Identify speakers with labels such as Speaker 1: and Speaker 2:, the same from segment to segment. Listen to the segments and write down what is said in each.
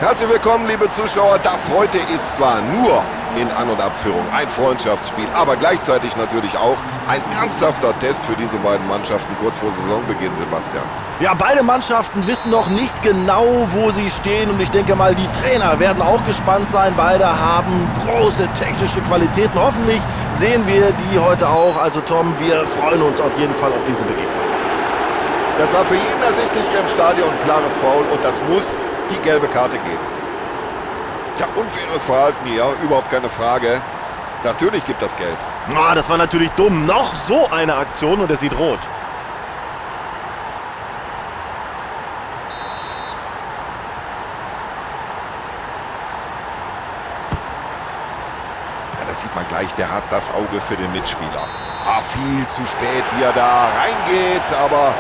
Speaker 1: Herzlich willkommen, liebe Zuschauer. Das heute ist zwar nur in An- und Abführung ein Freundschaftsspiel, aber gleichzeitig natürlich auch ein ernsthafter Test für diese beiden Mannschaften kurz vor Saisonbeginn, Sebastian.
Speaker 2: Ja, beide Mannschaften wissen noch nicht genau, wo sie stehen. Und ich denke mal, die Trainer werden auch gespannt sein. Beide haben große technische Qualitäten. Hoffentlich sehen wir die heute auch. Also Tom, wir freuen uns auf jeden Fall auf diese Begegnung.
Speaker 1: Das war für jeden ersichtlich hier im Stadion ein klares Foul und das muss die gelbe Karte geben. Ja, unfaires Verhalten hier, überhaupt keine Frage. Natürlich gibt das Gelb.
Speaker 2: Ah, das war natürlich dumm. Noch so eine Aktion und er sieht rot.
Speaker 1: Ja, das sieht man gleich, der hat das Auge für den Mitspieler. Ah, viel zu spät, wie er da reingeht, aber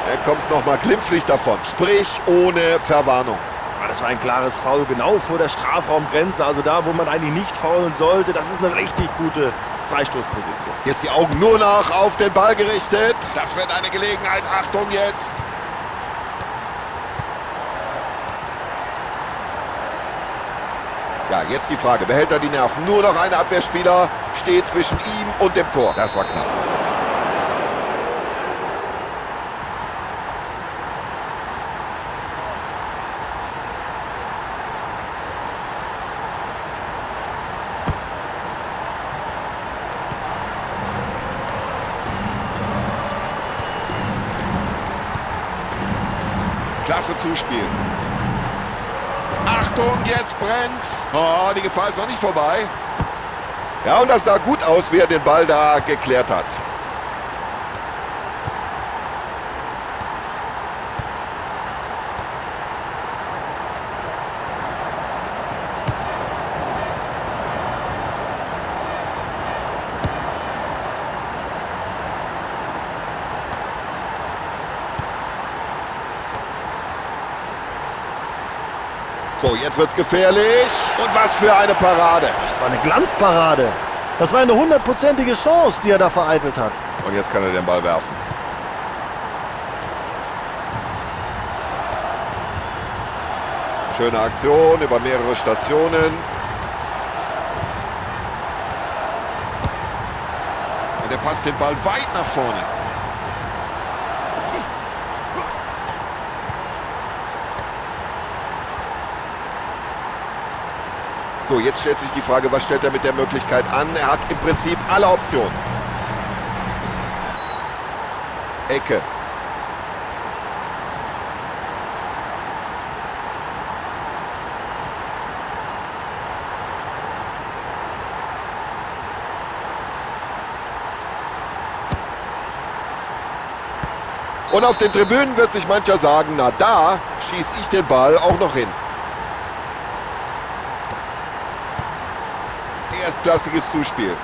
Speaker 1: er kommt noch mal glimpflich davon. Sprich, ohne Verwarnung.
Speaker 2: Ah, das war ein klares Foul, genau vor der Strafraumgrenze. Also da, wo man eigentlich nicht foulen sollte. Das ist eine richtig gute Freistoßposition.
Speaker 1: Jetzt die Augen nur noch auf den Ball gerichtet. Das wird eine Gelegenheit. Achtung jetzt. Ja, jetzt die Frage. Behält er die Nerven? Nur noch ein Abwehrspieler steht zwischen ihm und dem Tor. Das war knapp. Klasse Zuspiel. Achtung, jetzt brennt's. Oh, die Gefahr ist noch nicht vorbei. Ja, und das sah gut aus, wie er den Ball da geklärt hat. So, jetzt wird's gefährlich. Und was für eine Parade.
Speaker 2: Das war eine Glanzparade. Das war eine hundertprozentige Chance, die er da vereitelt hat.
Speaker 1: Und jetzt kann er den Ball werfen. Schöne Aktion über mehrere Stationen. Und er passt den Ball weit nach vorne. So, jetzt stellt sich die Frage, was stellt er mit der Möglichkeit an? Er hat im Prinzip alle Optionen. Ecke. Und auf den Tribünen wird sich mancher sagen, na da schieß ich den Ball auch noch hin. Erstklassiges Zuspiel.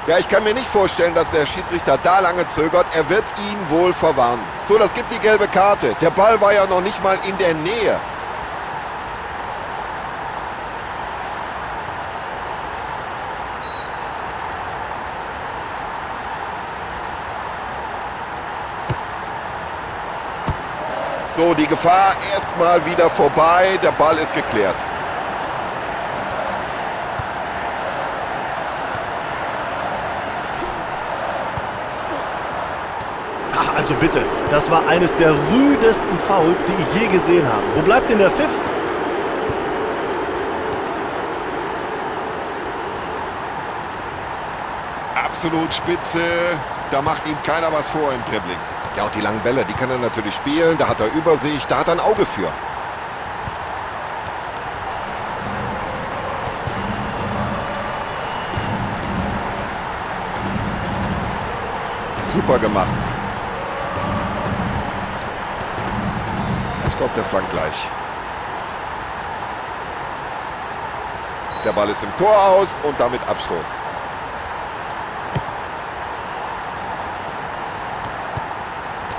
Speaker 1: Ja, ich kann mir nicht vorstellen, dass der Schiedsrichter da lange zögert. Er wird ihn wohl verwarnen. So, das gibt die gelbe Karte. Der Ball war ja noch nicht mal in der Nähe. So, die Gefahr erstmal wieder vorbei. Der Ball ist geklärt.
Speaker 2: Ach, also bitte, das war eines der rüdesten Fouls, die ich je gesehen habe. Wo bleibt denn der Pfiff?
Speaker 1: Absolut spitze. Da macht ihm keiner was vor im Dribbling. Ja, und die langen Bälle, die kann er natürlich spielen. Da hat er Übersicht, da hat er ein Auge für. Super gemacht. Ich glaub, der flankt gleich. Der Ball ist im Tor aus und damit Abstoß.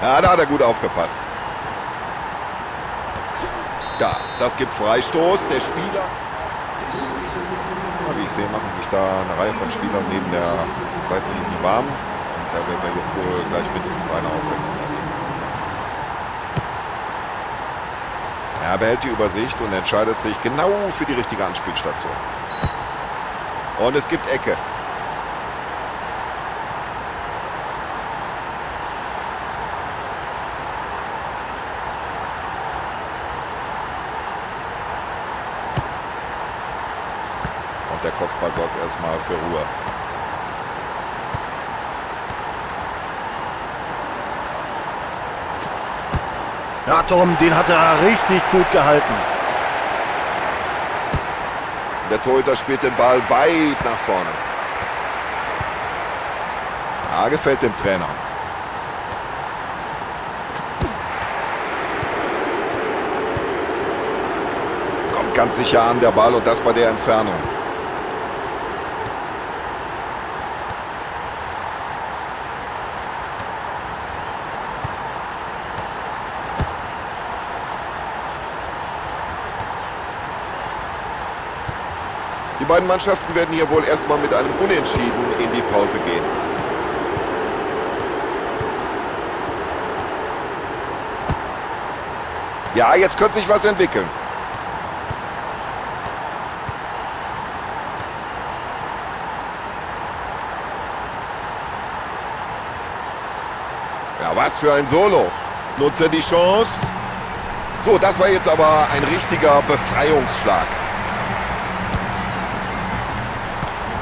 Speaker 1: Ja, da hat er gut aufgepasst. Ja, das gibt Freistoß. Der Spieler. Ja, wie ich sehe, machen sich da eine Reihe von Spielern neben der Seitenlinie warm. Und da werden wir jetzt wohl gleich mindestens eine Auswechslung erleben. Er behält die Übersicht und entscheidet sich genau für die richtige Anspielstation. Und es gibt Ecke. Und der Kopfball sorgt erstmal für Ruhe.
Speaker 2: Ja, Tom, den hat er richtig gut gehalten.
Speaker 1: Der Torhüter spielt den Ball weit nach vorne. Ja, gefällt dem Trainer. Kommt ganz sicher an, der Ball, und das bei der Entfernung. Die beiden Mannschaften werden hier wohl erstmal mit einem Unentschieden in die Pause gehen. Ja, jetzt könnte sich was entwickeln. Ja, was für ein Solo. Nutzt er die Chance? So, das war jetzt aber ein richtiger Befreiungsschlag.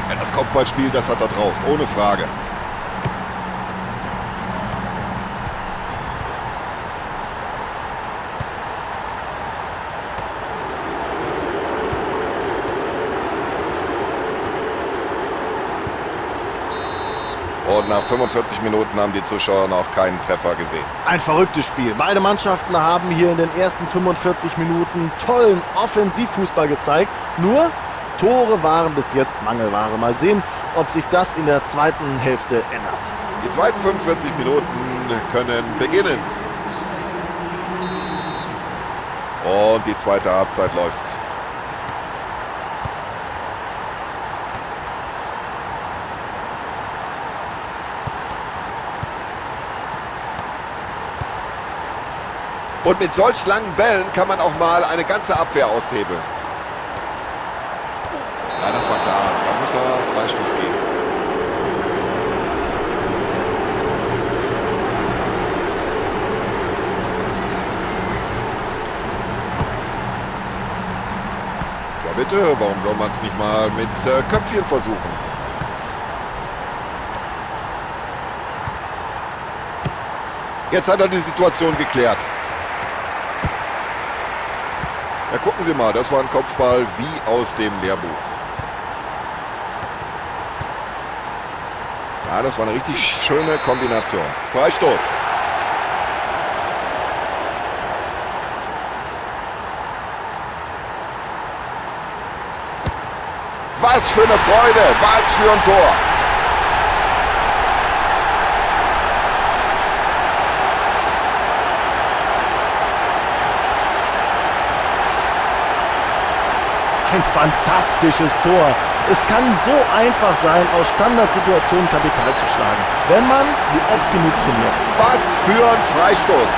Speaker 1: Ja, das Kopfballspiel, das hat er drauf, ohne Frage. Und nach 45 Minuten haben die Zuschauer noch keinen Treffer gesehen.
Speaker 2: Ein verrücktes Spiel. Beide Mannschaften haben hier in den ersten 45 Minuten tollen Offensivfußball gezeigt. Nur Tore waren bis jetzt Mangelware. Mal sehen, ob sich das in der zweiten Hälfte ändert.
Speaker 1: Die zweiten 45 Minuten können beginnen. Und die zweite Halbzeit läuft. Und mit solch langen Bällen kann man auch mal eine ganze Abwehr aushebeln. Ja, das war klar. Da muss er Freistoß geben. Ja bitte, warum soll man es nicht mal mit Köpfchen versuchen? Jetzt hat er die Situation geklärt. Ja, gucken Sie mal, das war ein Kopfball wie aus dem Lehrbuch. Ja, das war eine richtig schöne Kombination. Freistoß. Was für eine Freude, was für ein Tor.
Speaker 2: Ein fantastisches Tor. Es kann so einfach sein, aus Standardsituationen Kapital zu schlagen, wenn man sie oft genug trainiert.
Speaker 1: Was für ein Freistoß.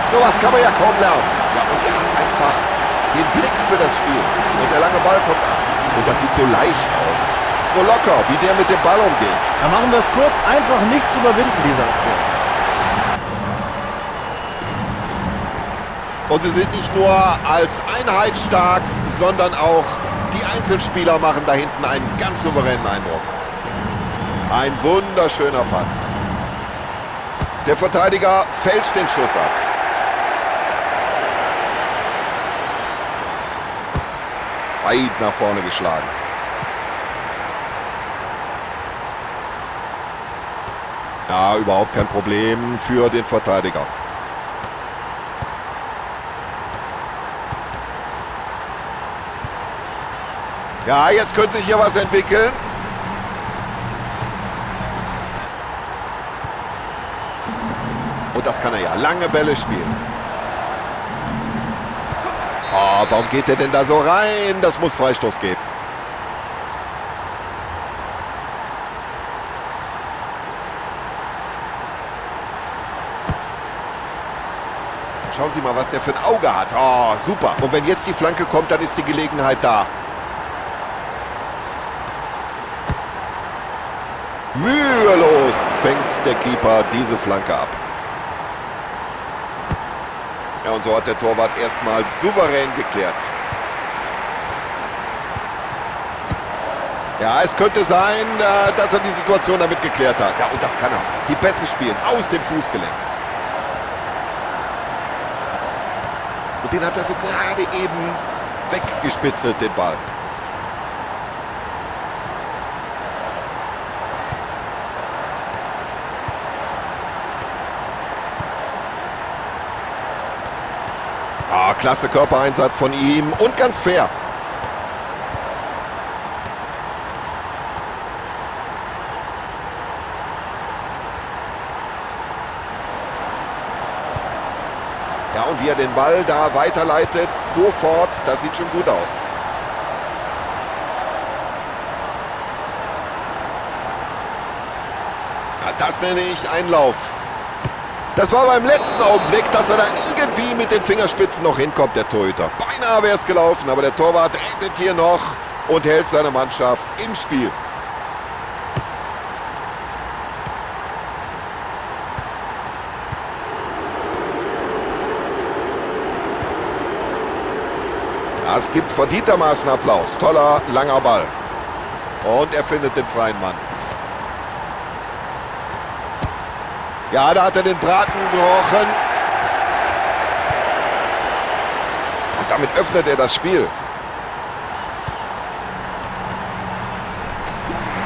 Speaker 1: Sowas kann man ja kaum lernen. Ja, und er hat einfach den Blick für das Spiel. Und der lange Ball kommt an. Und das sieht so leicht aus. So locker, wie der mit dem Ball umgeht.
Speaker 2: Da machen wir es kurz, einfach nicht zu überwinden, diese Abwehr.
Speaker 1: Und sie sind nicht nur als Einheit stark, sondern auch die Einzelspieler machen da hinten einen ganz souveränen Eindruck. Ein wunderschöner Pass. Der Verteidiger fälscht den Schuss ab. Weit nach vorne geschlagen. Ja, überhaupt kein Problem für den Verteidiger. Ja, jetzt könnte sich hier was entwickeln. Und das kann er ja. Lange Bälle spielen. Oh, warum geht der denn da so rein? Das muss Freistoß geben. Schauen Sie mal, was der für ein Auge hat. Oh, super. Und wenn jetzt die Flanke kommt, dann ist die Gelegenheit da. Mühelos fängt der Keeper diese Flanke ab. Ja, und so hat der Torwart erstmal souverän geklärt. Ja, es könnte sein, dass er die Situation damit geklärt hat. Ja, und das kann er. Die Pässe spielen aus dem Fußgelenk. Und den hat er so gerade eben weggespitzelt, den Ball. Ah, klasse Körpereinsatz von ihm und ganz fair. Ja, und wie er den Ball da weiterleitet, sofort, das sieht schon gut aus. Ja, das nenne ich einen Lauf. Das war beim letzten Augenblick, dass er da irgendwie mit den Fingerspitzen noch hinkommt, der Torhüter. Beinahe wäre es gelaufen, aber der Torwart rettet hier noch und hält seine Mannschaft im Spiel. Ja, es gibt verdientermaßen Applaus. Toller, langer Ball. Und er findet den freien Mann. Ja, da hat er den Braten gerochen. Und damit öffnet er das Spiel.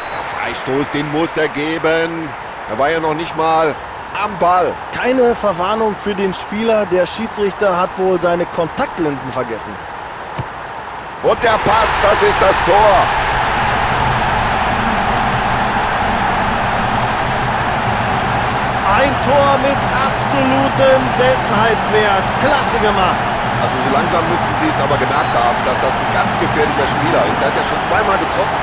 Speaker 1: Der Freistoß, den muss er geben. Er war ja noch nicht mal am Ball.
Speaker 2: Keine Verwarnung für den Spieler. Der Schiedsrichter hat wohl seine Kontaktlinsen vergessen.
Speaker 1: Und der Pass, das ist das Tor.
Speaker 2: Ein Tor mit absolutem Seltenheitswert. Klasse gemacht.
Speaker 1: Also so langsam müssen sie es aber gemerkt haben, dass das ein ganz gefährlicher Spieler ist. Der hat ja schon zweimal getroffen.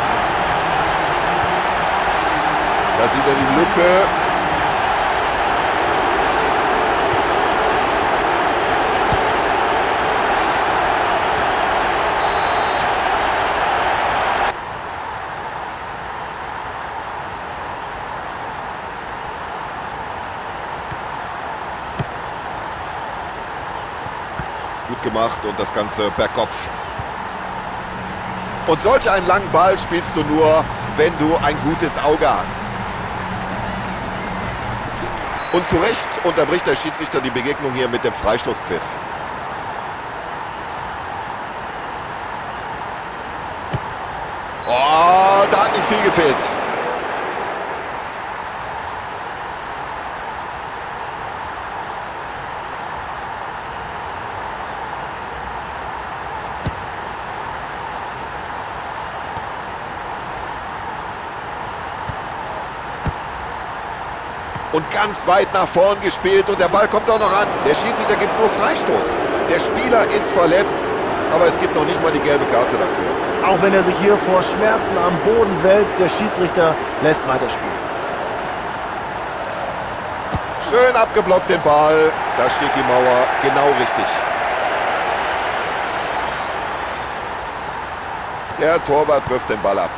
Speaker 1: Da sieht er die Lücke. Gut gemacht und das Ganze per Kopf. Und solch einen langen Ball spielst du nur, wenn du ein gutes Auge hast. Und zu Recht unterbricht der Schiedsrichter die Begegnung hier mit dem Freistoßpfiff. Oh, da hat nicht viel gefehlt. Und ganz weit nach vorn gespielt und der Ball kommt auch noch an. Der Schiedsrichter gibt nur Freistoß. Der Spieler ist verletzt, aber es gibt noch nicht mal die gelbe Karte dafür.
Speaker 2: Auch wenn er sich hier vor Schmerzen am Boden wälzt, der Schiedsrichter lässt weiterspielen.
Speaker 1: Schön abgeblockt den Ball. Da steht die Mauer genau richtig. Der Torwart wirft den Ball ab.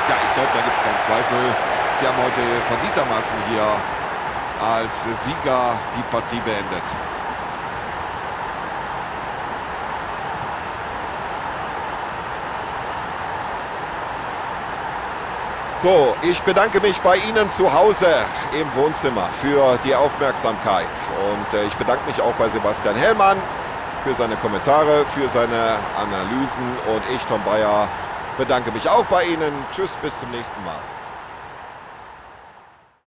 Speaker 1: Ja, ich glaube, da gibt es keinen Zweifel. Sie haben heute verdientermaßen hier als Sieger die Partie beendet. So, ich bedanke mich bei Ihnen zu Hause im Wohnzimmer für die Aufmerksamkeit. Und ich bedanke mich auch bei Sebastian Hellmann für seine Kommentare, für seine Analysen. Und ich, Tom Bayer, bedanke mich auch bei Ihnen. Tschüss, bis zum nächsten Mal.